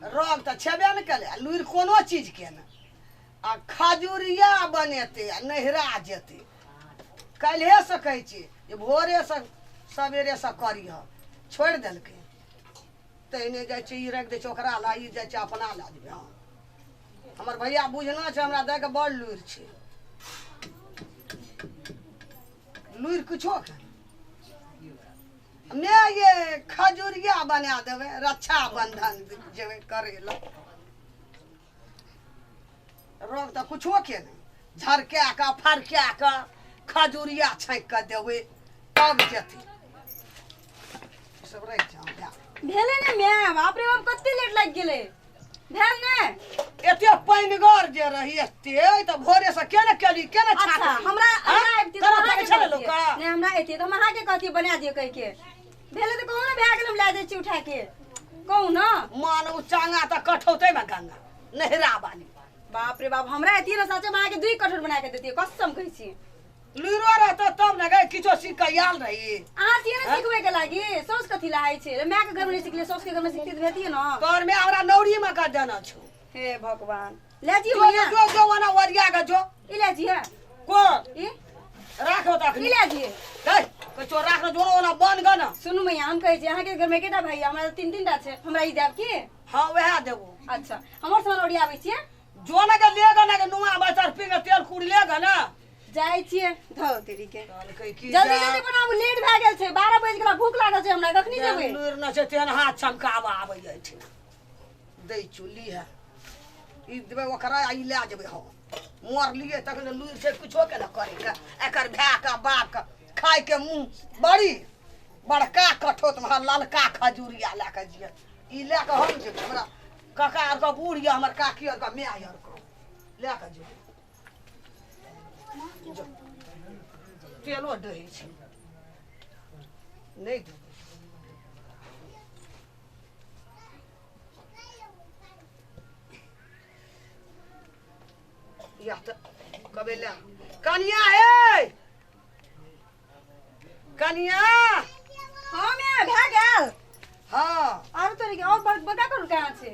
रग तऽ छेबे ने केलै आ लुरि कोनो चीजके ने आ खजुरिया बनेतै आ नैहरा जेतै। काल्हिएसँ कहै छियै जे भोरेसँ सवेरेसँ करिहऽ, छोड़ि देलकै। तहिने जाइ छै ई राखि दै छै ओकरा ला, ई जाइ छै अपना लए जेबै। हँ, हमर भैया बुझना छै हमरा दैके बड़ लुरि छै, लुरि किछो के ने। ये खजुरिया बना देबै, रक्षाबंधन जेबै करै लए। रोग तऽ कुछो के नहि, झरका कऽ फरका कऽ खजुरिया छाँकि कऽ देबै तब जेतै। सब राखि जाउ भए भेलै ने माय? बाप रे बाप, कते लेट लागि गेलै। भेल ने? एते पानिगर जे रही एते तऽ भोरे से केना केली, केना अच्छा छाँकली? हमरा आँय? हमरा अबितै तऽ तोरा हम पड़ै अहाँके छलै कहतियै। लोकके? नहि, हमरा अबितै तऽ हम अहाँके कहतियै बना दियौ कहि के। भेलै तऽ कहू ने, भए गेल, हम लए जाइ छी उठा के, कहू ने। मान ओ चांगा तऽ कठौतै मे गंगा नहिरा वाली। बाप रे बाप, हमरा अतियै ने सचे में अहाँके 2 कठोर बना के देतियै, कसम कहै छी। लुरो रहतो तब ने गै, किछो सीख के आयल रही। अहाँ छियै ने सिखबै के लागी, साउस कथी ला होइ छै? माय के घर में नहि सिखलियै, साउस के घर में सिखती तऽ भेतियै ने। तोहर माय हमरा नौरी में के देने छौ। हे भगवान, ले जी जो भैया। जो जो ओना ओरिया के जो। ई ले जी है। कोन? ई राखो तऽ अखनी। ई ले जी। गै, कहियो राख ने, जोरो ओना बन ग ने। सुनू मैया, हम कहै छी अहाँके घर में एकेटा भाई, हमरा 3 3 टा छै, हमरा ई देब की? हाँ, वएह देबो। अच्छा, हमर सामान ओरियाबै छियै। जो ने के ले ग ने के नुआ बचर पी के तेल कुड़ ले ग ने। जाइ छियै धौ तेरी के। कहलकै की जल्दी जा- जल्दी बनाबू, लेट भए गेल छै, 12 बजि गेल, भूख लागल छै हमरा, कखनी जेबै? लुरि न छै तेहन हाथ चमकाबऽ आबै एहिठिना। दै चुल्ली है ई देबै ओकरा आ ई लए जेबै। हम मरलियै तखन लुरि छै किछो के ने करैके। एकर भायके बापके खायके मुँह बड़ी बड़का कठौत में ललका खजूरिया लए कऽ जियै। ई लए कऽ हम जेबै, हमरा काका आरके बूढ़ यऽ, हमर काकी आरके माय आरके लए कऽ जेबै। तेलो डहै छै, नहि देबै। या तऽ कबे ले कनिया, हे कनिया। हाँ माय, भए गेल। हाँ। आरो तोरी के और बड़का करू कहाँ छै?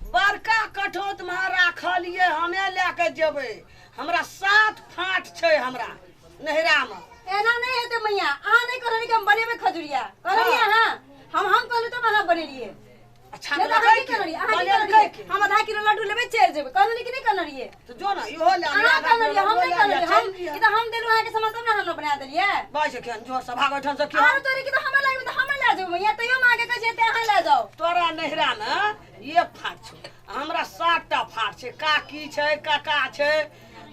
बड़का कठौत में राखल ये, हमे लए के जेबै। हमरा 7 फाट छै हमरा नैहरा में। एना नहि हेतै मैया, अहाँ नहि कहलियै कि हम बनेबै खजुरिया, कहलियै अहाँ? हम कहलियै तब अहाँ बनेलियै। अच्छा, नहि तऽ अहाँ की कहलियै? अहाँ की कहलियै? हम आधा किलो लड्डू लेबै चलि जेबै, कहलियै कि नहि कहलियै? तऽ जो ने इहो लए अहाँ कहलियै, हम नहि कहलियै। हम ई तऽ हम देलहुँ अहाँके सामान तब ने हमरा बना देलियै। बस एखन जोर से भाग ओहिठाम से की आरो तोरी के तऽ हमरा लागबै तऽ हमरा लए जेबै मैया, तैयो हम अहाँके कहै छियै तऽ अहाँ लए जाउ। तोरा नैहरा में एक फाट छौ, हमरा 7टा फाट छै। काकी छै, काका छै,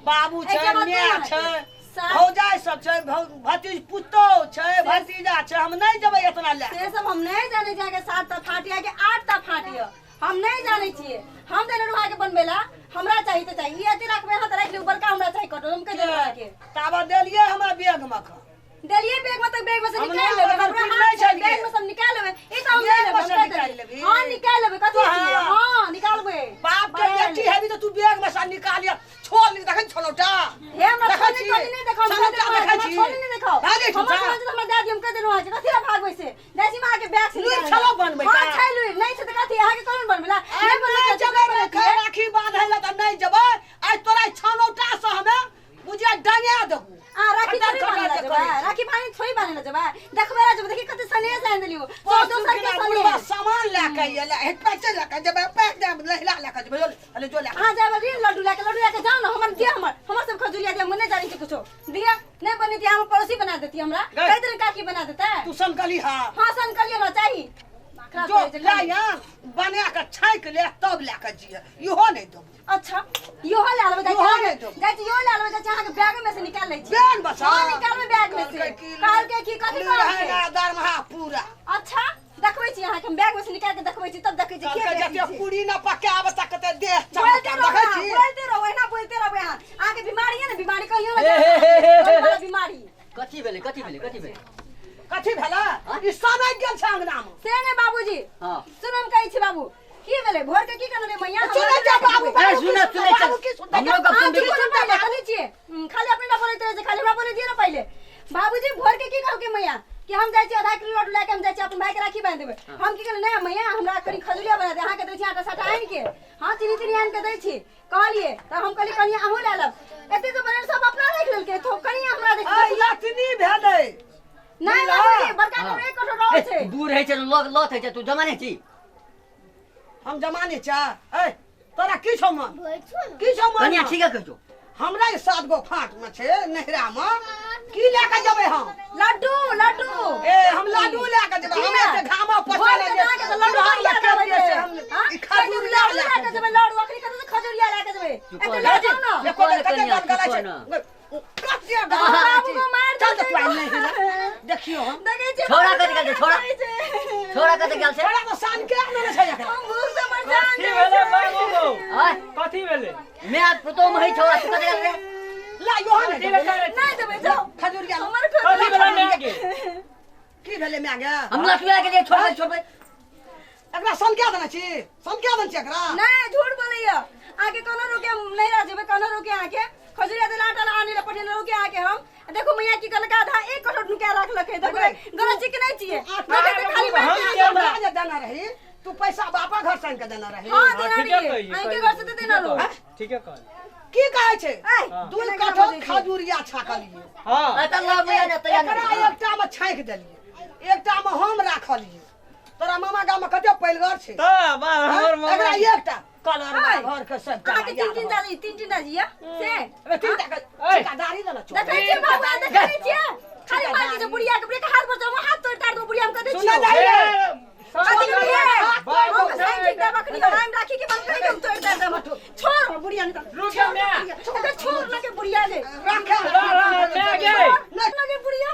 बाबू छै, एहिके बाद माय कोन छै, सात- भौजाइ सब छै, भतीज पुतोह छै, भतीजा छै। हम नहि जेबै एतना लए। से सब हम नहि जानै छियै। अहाँके 7टा फाट यऽ कि 8टा फाट यऽ हम नहि जानै छियै। हम देने रहौं अहाँके बनबै ला, हमरा चाही तऽ चाही। ई एते राखबै अहाँ तऽ राखि लियौ, बड़का हमरा चाही कटोर, हम कहि देलहुँ अहाँके। ताबत देलियै हमरा बैग मे कऽ। देलियै बैग में तऽ बैग में से हम निकालि नहि लेबै। अगर हमरा फिर हाथ नहि छै, छलियै। बैग में सब निकालि लेबै। ई तऽ हम बैग नहि लेबै, में हम से कहि निकालि देलियै। लेबही। हँ, निकालि लेबै, कथी तो छियै? हाँ। हँ, निकालबै। बाप के बड़ा बेटी लेबै। हेबी तऽ तू बैग में से निकालिय छोड़ ली। देखै छलौटा? हे, हमरा देखै छोली छी? तोली नहि देखाउ, हम छलौटा कहि देलहुँ देखै अहाँके, छी? हमरा छोली नहि देखाउ। भागै छी हमर ता? सामान छै तऽ हमरा दए दियौ, हम कहि देलहुँ अहाँके, कथी लए भागबै से? जाइ छी हम अहाँके बैग से लुरि निकालि छलौ लेब। बनबै हँ, का? छै लुरि, नहि छै तऽ कथी? अहाँके कोन बनबै ला? आइ नहि बनबै नहि तऽ जेबै नहि रे, बनबै। राखी बान्धै लए तऽ नहि जेबै। आइ तोरा छनौटा से हमे बुझिया डंगा देबू। आ राखी खटर थोड़ी खटर बान्है लए जे जेबै, करै छै। राखी बान्है थोड़ी बान्है लए जेबै, देखबै लए जेबै। देखी कते सनेह से आनि देलियौ। सौ परसू दोसर के दिना सनेह। बुढ़वा सामान लए के अयलै, हे पैसे लए के जेबै, पैक देब, लहिला लए के जेबै, जो अरे जो लए के। अहाँ जाबै रे लड्डू लए के, लड्डू लए के जाउ ने। हमर दिअ, हमर सब खजुरिया दिअ, हम नहि जानै छी कुछो। दिअ, नहि बनेती हमर पड़ोसी बना देती हमरा। गै। कहि देने काकी बना देतै। तू सनकली हा? हँ, सनकली हमरा चाही। खराब जो करै छै ले खाली। आ, बना के छाँकि ले तब लए के जिय, इहो नहि देबो। अच्छा, इहो लए लेबै, जाइ छी इहो अहाँके- नहि देबो। जाइ छी इहो लए लेबै, जाइ छी अहाँके बैग में से निकालि लै छी। बैग बचा। हँ, निकालबै बैग में से। कहलकै की कहलकै की, कथी लुरि कहलकै? है ना दरमाहा पूरा। अच्छा, देखबै छी अहाँके हम बैग में से निकालि के देखबै छी, तब देखै छी के कहलकै बेसी जते छै। पूरी न पकाब तक ते देह बोलते चमका रहू देखै अहाँ, छी। बोलते रहू, एना बोलते रहबै अहाँ। अहाँके बीमारी है ने, बीमारी कहियो ने हे, हे, हे, हे, हे। जायत बीमारी। कथी भेलै? कथी भेलै? कथी भेलै? कथी भेलै? ई सनकि गेल छै अंगना मे। से नहि बाबूजी। हाँ। सुन, हम कहै छी बाबू, की भेलै भोर के की कहने रे मैया? हमरा सुनै छै बाबू, ए, बाबू सुनै, की सुनै, बाबू की सुनतै? हमरो गप अहाँ सुनबे की की? सुनतै पहिले? कथी छियै? खाली अपने ना बोलैत रहै छै, खाली हमरा बोलै दियौ ने पहिले। बाबूजी, भोर के की कहलकै मैया? कि हम जाइ छी आधा किलो लड्डू लए के हम जाइ छी अपन भाई के राखी बांधि देबै। हम की कहलियै नहि मैया हमरा कनी खजुरिया बना दे, अहाँके दै छी आटा साटा आनि के, हाँ चीनी तीनी आनि के दै छी कहलियै। तऽ हम कहलियै कनी अहूँ लए लेब, एते तऽ बनेल सब अपना राखि लेलकै, तो कनी हमरा दै छी। एतनी भेलै नहि बाबूजी बड़का कटोरा एक कटोरा और छै। बूढ़ होइ छै लग लत होइ छै, तू जमाने छी? हम जमाने छ। ए तोरा की छौ मन, की छौ मन? कनिया ठीके कहै छौ। हमरा ई 7 गो फाट में छै नहिरा में, की लए के जेबै हम? लड्डू लड्डू। ए हम लड्डू लए के जेबै, हम एते घामा पसरल जे लड्डू लए के जेबै हम, ई खजूर लए के जेबै लड्डू। अखनी कतऽ से खजूरिया लए के जेबै? एते लए जाउ ना। एको बेर कते गल गलाइ छै, कते गल गलाइ छै। चल तऽ तू आइ नहि देखियो हम देखै छी छोड़ा कते गेल छै, छोड़ा छोड़ा कते गेल छै। छोड़ा तो सान के आनने छै एकरा। हम भूख से मर जान। कथी भेलै बाबू गो? कथी भेलै? मैं पुतोह में है छोड़ा, तू कते गेल रे? ला यो ने नहीं देबै जाओ खजूरिया हमर कथी भेलै माय के? की भेलै माय गे? हम लटुआ के लिए छोड़बै छोड़बै। एकरा सन के देने छी, सन के देने छी एकरा। नहीं झूठ बोलैया, आके कोनो रोके नहीं रा जेबै, कोनो रोके आके खजूरिया दे लाटा आने ला पटेल रोके आके हम देखो मैया की कहलक आधा एक कटोर नुका राखलक है। देखो गलत छी कि नहीं छियै? खाली हम के जे देना रही तू पैसा बापा घर से के देना रही। हां देना रही, अहीं के घर से देना रहो। ठीके कहल। की कहै छै? 2 कटोर खजूरिया छाकलियै। हां त ला मैया ने तैयार एकरा एकटा में छांकि देलियै, एकटा में हम राखलियै। तोरा मामा गाम में कते पैलगर छै त बा हमर मामा एकरा एकटा कलर घर के सब अहाँके तीन तीन दादी, तीन तीन दादी या से अबे तीन टा ठेकादारी देना छौ। देखै छियै बाबा, देखै छियै खाली मारि जे बुढ़िया के बुढ़िया के हाथ पर जाऊ, हाथ तोड़ तार दो बुढ़िया हम कह दै सुना छियौ। नहीं रे कथी बुढ़िया हम साइन ठीक देब अखनी हम राखी के बंद करि के हम तोड़ तार देब। छोड़ बुढ़िया ने रुक जा मैं, अगर छोड़ ना के बुढ़िया ले रखे मैं गे ना के बुढ़िया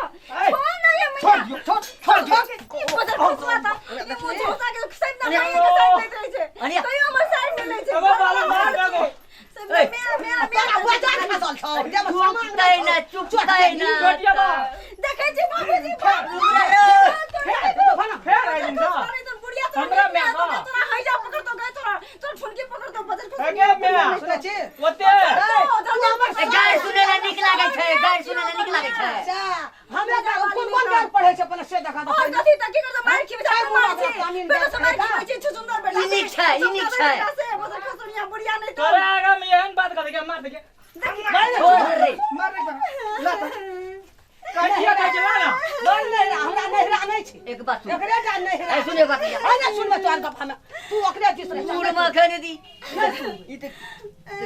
छोड़ ना ये छोड़ मैया दियो, छोड़ छोड़ दियो। ई बदर फसवा ता ई मुंह झोसा के साइड ना मारे के साइड लेत रहै छै, तैयो हमर साइड नहि लै छै। अबे बाला मार देबो। सब मैं मैं मैं तोरा बजार खसल छौ जे सामान चुप ना, चुप ना। कटिया बा देखै छी बाबूजी फेर आइ ना हमरा मैं बा तोरा हैजा पकड़तो गए, तोरा तोर ठुनकी पकड़तो बदर फसवा। अगे मैं सुनै छी ओते तू हमर गारि सुनै ला नीक लागै छै, गारि सुनै ला नीक लागै छै। हमे कोन कोन गारि पढ़ै छै अपन से देखा दे। और कथी त की करतो मार खिबै छै, मार छी बेटा से मार खिबै छी छुछुंदर बेटा। ई नीक छै, ई नीक छै। से बदर खसुनिया बुढ़िया नहीं तोरा आगा में एहन बात कर के मार दे के छोड़ रे। मार रे ला त कटिया के चला ना। नहीं नहीं हमरा नहिरा नहीं छै, एक बात सुन, एकरे टा नहिरा। ए सुन एक बात है ना सुनबे तोहर गप हमे, तू ओकरे दिस रह। बूढ़ में खने दी ई त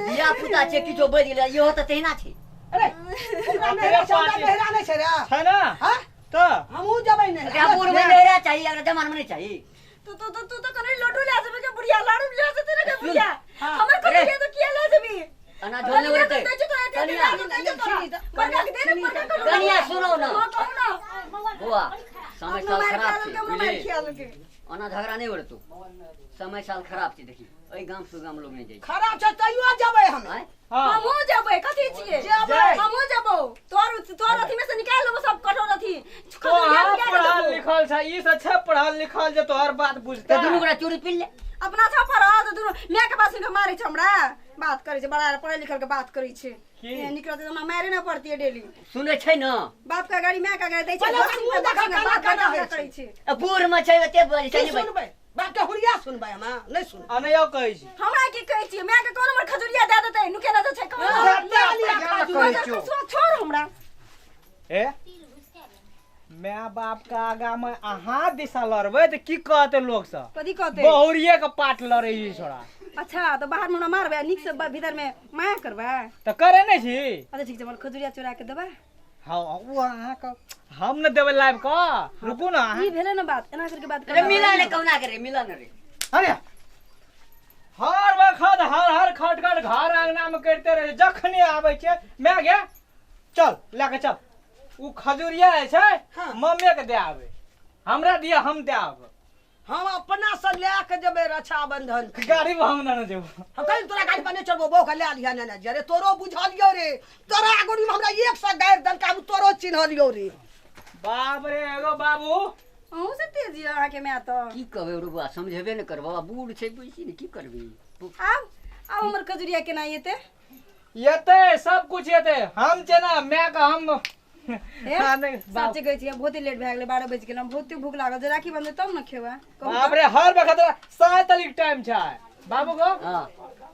धिया पुता छै किछो बजि गेलै, इहो त तहिना छै। अरे ओकरा नहिरा छै, हमरा नहिरा नहीं छै रे। छै ना हां त हमहूँ जेबै नहिरा। एकरा बूढ़ में नहिरा चाही, एकरा जमान में नहीं चाही। तू तू तू तो कने लड्डू ले जेबे के बुढ़िया, लाडू ले जेते ने के बुढ़िया। हमर कने तो किया ले जेबी? अना झोल ने उड़ते। कनिया सुनो ना हां कहू ना बुआ, समय साल खराब छै बुझली, ओना झगड़ा नहीं उड़तो, समय साल खराब छै। देखी एहि गाम से गाम लोग नहीं जाइ खराब छै तैयो जेबै हम। हां हमहूँ जेबै, कथी छियै? हमहूँ जेबौ, तोर तोर अथी में से निकाल लेबो सब कठोर अथी। तो अहाँ पढ़ल लिखल छै, ई से छै पढ़ल लिखल जे तोहर बात बुझतै। त दुनू गोरा चूड़ी पी ले अपना छा पढ़ा तो दुनू my के बात सुन के मारै छै हमरा, बात करै छै बड़ा पढ़ल लिखल के बात करै छै। निकलत हमरा मारे ना पड़ती है डेली। सुनै छै ना बाप का गाड़ी my का गाड़ी दै छै, बाप का करै छै। बूढ़ में छै ओते बजै छै। सुनबै बाप के हुरिया सुनबै हम नहीं सुन। आ नहीं कहै छी हमरा की कहै छी? My के कोन हमर खजुरिया दे देतै नुके ना छै कोन छोड़ हमरा। ए my बाप के आगा में अहाँ दिशा लड़बै त की कहतै लोग सब? कथी कहतै? बहुरिये के पाट लड़ै छी छोड़ा। अच्छा त बाहर में हमरा मारबै नीक से, भीतर में माया करबै त करे नै छी। अच्छा ठीक छै, हमर खजुरिया चोरा के देबै। हां ओ अहाँ के हम न देबै लाइव के, रुकू ना। ई भेलै ना बात, एना करके बात अरे मिला ने कौना करे, मिला ने रे। अरे हर वखत हर हर खट खट घर आंगना में करते रहे, जखने आबै छै my गे चल लए के चल, उ खजुरिया जे छै मम्मी के दे आबै, हमरा दिया हम दे आबै। हम अपना से लए के जेबै रक्षाबंधन गाड़ी में हम ना जेबो। हम कहीं तोरा गाड़ी पर नहीं चढ़बो, बहू के लए लिहा ने जे रे तोरो बुझलियौ रे, तोरा आगू में हमरा 100 गारि देलका, हम तोरो चिन्हलियौ रे। बाप रे एगो बाबू अहूँ से तेज यऽ अहाँके my तऽ। की कहबै रे बौआ, समझेबे ने करबै, बाबा बूढ़ छै बुझी ने की करबी। आब आब हमर खजुरिया केना एतै? एतै सब कुछ एतै, हम छै ना my के हम हे हाँ, नहि, बाप। साँचे कहै छियै, बहुते लेट भए गेलै, 12 बजि गेल, हम बहुते भूख लागल छै, राखी बन्धे तब ने खेबै। कहू बाप रे, हर वक्त 7 तलिक टाइम छै बाबू गो। हाँ।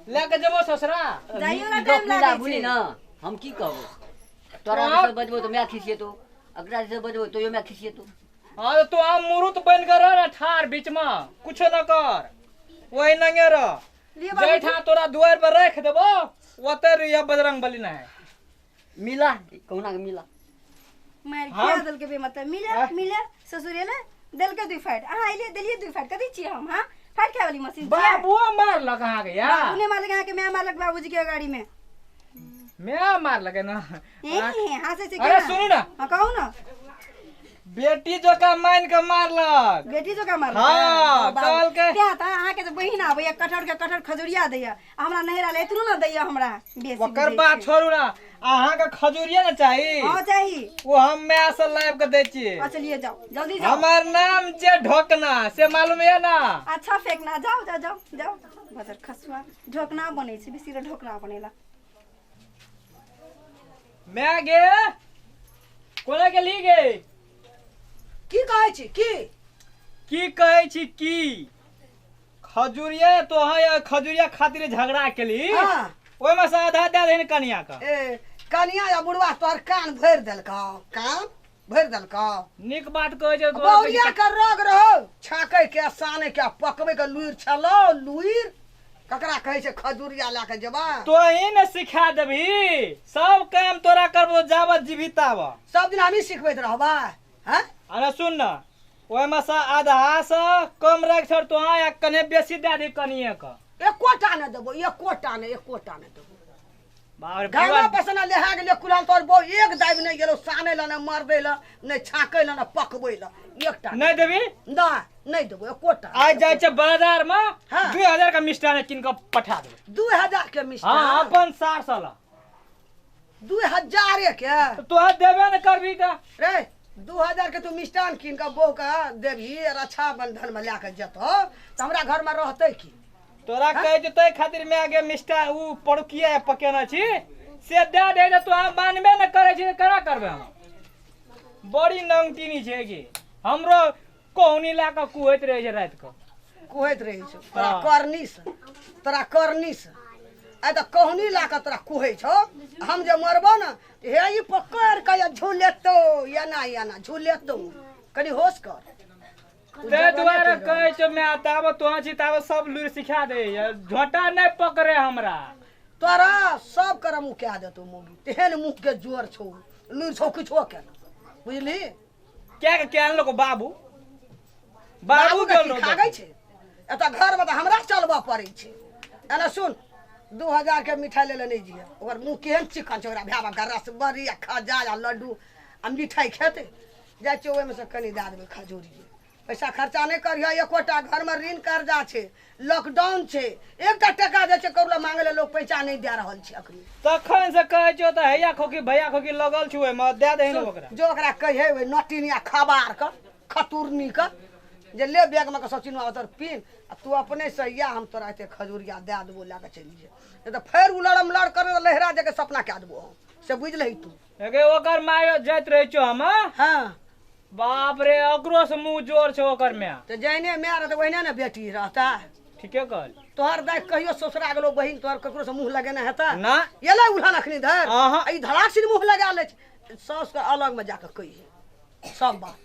लए के जेबो ससुरा। जाइयो ला ई टाइम गप मिला लागै भूली छै। ना, हम की कहबो तोरा? हाँ। से बजबो तो मैं खिसिएतो, अकरा से बजबो तो मैं खिसिएतो। हाँ, तो तू आम मुरुत बन के रह ना ठार बीच में, कुछो न कर, वही नंगे रह। लिए बाबूजी। जैठा तोरा दुआर पर रख देबो ओते रहिया, बजरंग बली ना है। मिला कहुना के मिला। मारि हाँ। खिया देलकै बे, मतलब मिले। हाँ। मिले ससुरेले देलकै 2 फाइट, अहाँ अइलियै देलियै 2 फाइट। कथी छियै हम? हाँ, फाइट खाय वाली मशीन छियै? बाबुओ मारलक अहाँके या? बाबू नहि मारलक अहाँके, माय मारलक बाबूजी के गाड़ी में। मैं मारलक ना? ए हँसै छै अरे केना? सुनू ना। हाँ, कहू ना। बेटी जकाँ मान के मारलक। बेटी जकाँ मारलक? हाँ, कहलकै। तें तऽ अहाँके जे बहिन आबैया, कटहर के कटहर खजुरिया दैया, आ हमरा नैहरा लए एतनो न दैया हमरा बेसी। ओकर बुझै बात छियै। छोड़ू ना, अहाँके खजूरिया ने चाही? हाँ, चाही। ओ हम माय से लाबि के दै छियै। अच्छा, लिए जाओ, जल्दी जाओ। हमर नाम जे ढोकना से मालूम है ना? अच्छा, फेंकना, जाओ जाओ जाओ जाओ, बजर खसुआ ढोकना बनै छै, बेसी ढोकना बनेला। मैं गे कोना के ली गे? की कहै छी की? की कहै छी की, खजूरिया तो अहाँ खजूरिया खातिर झगड़ा केली। हाँ। ओहिमे से आधा दए दहिन कनिया के। ए कनिया या बुढ़वा तोहर कान भरि देलकौ, कान भरि देलकौ। नीक बात कहै छै तोरा। बौरिया के रग रहो, छाकै के, सानै के, पकबै के लुरि छलौ, लुरि ककरा कहै छै? खजूरिया लए के जेबा? तोही ने सिखा देबही, सब काम तोरा करबो जाबत जीभी ताबत। सब दिन हमही सिखबैत रहबै हैं? अरे सुन न, ओहिमे से आधा से कम राखि छोड़ तो या कने बेसी दए दही कनिए के। एकोटा नहि देबो, एकोटा नहि, एकोटा नहि देबो। बाप रे। घामा पूरा पसना लेहा गेलै कुल्हल, तोहर बौ एक दाबि नहि गेलौ सानै लए, नहि मरदै लए, नहि छाकै लए, नहि पकबै लए, एकटा। नहि देबही? नहि, नहि देबो एकोटा। आज जाइ छै बाजार मे। हाँ। 2000 के मिष्ठान कीन कऽ पठा देबै। 2000 के मिष्ठान? हाँ, अपन सार साला। 2000 के? तऽ तोरा देबे ने करबही तऽ। रे, 2000 के तू मिष्ठान कीन कऽ बहू के देबही, रक्षाबंधन में लए कऽ जेतौ तऽ हमरा घर में रहतै की? तोरा कहै छै ताहि खातिर मैं आगे मिष्ठा उ पड़ुकिया पकेने छी से दए दे, तऽ तोरा मानबे ने करै छी, केना करबै हम? बड़ी नंगटीनी छै कि हमरो कहुनी लए कऽ कुहैत रहै छै राति कऽ। कुहैत रहै छौ तोरा? हाँ। करनी से तोरा, करनी से आइ तऽ कहुनी लए कऽ तोरा कुहै छौ। हम जे मरबो ने, हे ई पकड़ के या झुलेतौ, एना एना झुलेतौ। कनि होश कर। ताहि दुआरे कहै छौ मैं, ताबत तोहाँ छी ताबत सब लुरि सिखा दे, झोटा नहि पकड़े हमरा। तोरा सब कर मुँह कए देतौ मौगी, तेहन मुँह के जोर छौ, लुरि छौ किछो के, बुझली? क्या के क्या लोग बाबू बाबू के गेल सिखागै छै एतऽ घरमे तऽ हमरा चलबऽ पड़ै छै। एना सुन, 2000 के मिठाई लै लए नहि जियै। ओकर मुँह केहन चिकन छै, ओकरा भाय बापके रसबड़ी आ खजा आ लड्डू आ मिठाई खेतै। जाइ छियै, ओहिमे से कनि दए देबै खजूरी। पैसा खर्चा नहि करिह एकोटा, घरमे ऋण कर्जा छै, लॉकडाउन छै, एकटा टका जाइ छै ककरो मांगै लए, लोक पैसा नहि दए रहल छै अखनी। तखन से कहै छौ तऽ हैया खोखी भैया खोखी लगल छौ, ओहिमे दए दही ओकरा। जो ओकरा कहिए ओहि नटिनिया खबार के, खतुरनी के, जे ले बैगमे के सब चिनुआ तोर पिन आ तू अपने से या, हम तोरा एते खजूरिया दए देबो, लए कऽ चलि जे, नहि तऽ फेर उ लड़म लड़ करे तऽ लहरा जाके सपना कए देबो हम से, बुझि लही तू। एगे ओकर माय जाइत रहै छौ हम। हाँ। बाप रे, ओकरो से मुँह जोर छौ ओकर माय। तऽ जहने माय रहतै ओहिने ने बेटी रहता। ठीके कहल। तोहर दाइ कहियो ससुरा गेलो, बहिन तोहर ककरो से मुँह लगेने हेता? ना। एलै उल्हन अखनी धरि? अहाँ। आ ई धड़ाक सिन मुँह लगा लै छै। साउस के अलग में जाके कहिए सब बात।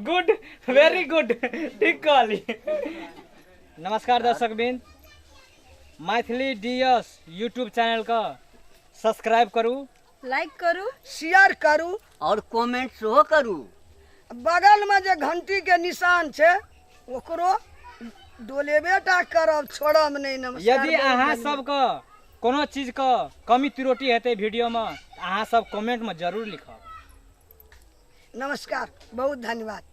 गुड, वेरी गुड, ठीक कहली। नमस्कार दर्शक बिंद, मैथिली डीएस यूट्यूब चैनल के सब्सक्राइब करू, लाइक करू, शेयर करू और कमेंट सेहो करू। बगल में जे घंटी के निशान छै ओकरो डोलेबे टा करब, छोड़ब नहि। नमस्कार। यदि बहुत अहाँ धन्यवाद। सबके कोनो चीजके कमी त्रुटि हेतै वीडियोमे, अहाँ सब कमेंटमे जरूर लिखब। नमस्कार, बहुत धन्यवाद।